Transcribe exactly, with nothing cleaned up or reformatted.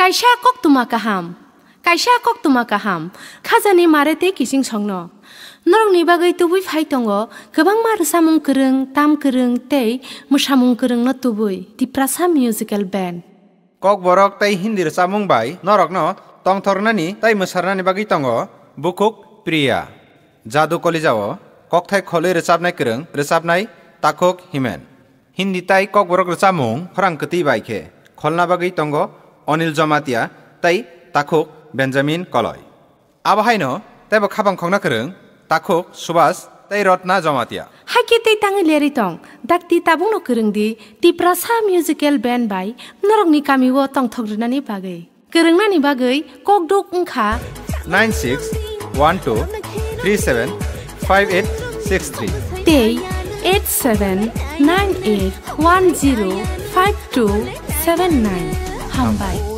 Kaisa koktwma kaham, kaisa koktwma kaham, khajani mare tei kiching songno. Norokni bagwi tubui phai tongo kwbangma rwchapmung kwrwng, tam kwrwng tei mwsamung kwrwngno tubui Tiprasa Musical Band. Kokborok tei Hindi rwchapmung bai norokno tongthoknani tei mwsarnani bagwi tongo Bukhuk Priya, Jadu Kolijao kokthai kholwi rwchapnai kwrwng rwchapnai Takhuk Himen. Hindi tai Kokborok rwchapmung khorang kwtwi bai khe kholna bagwi tongo Anil Jamatia tei Takhuk Benjamin Koloi. Abo haino teibo khapang khokna kwrwng Takhuk Subhas tei Rotna Jamatia. Hakhe tei tangwi lerwi tong, dakti tabukno kwrwng di Tiprasa Musical Band bai norokni kamio tongthok rwnani bagwi. Kwrwngnani bagwi kokduk wngkha nine six one two three seven five eight six three tei eight seven nine eight one zero five two seven nine. Hambai.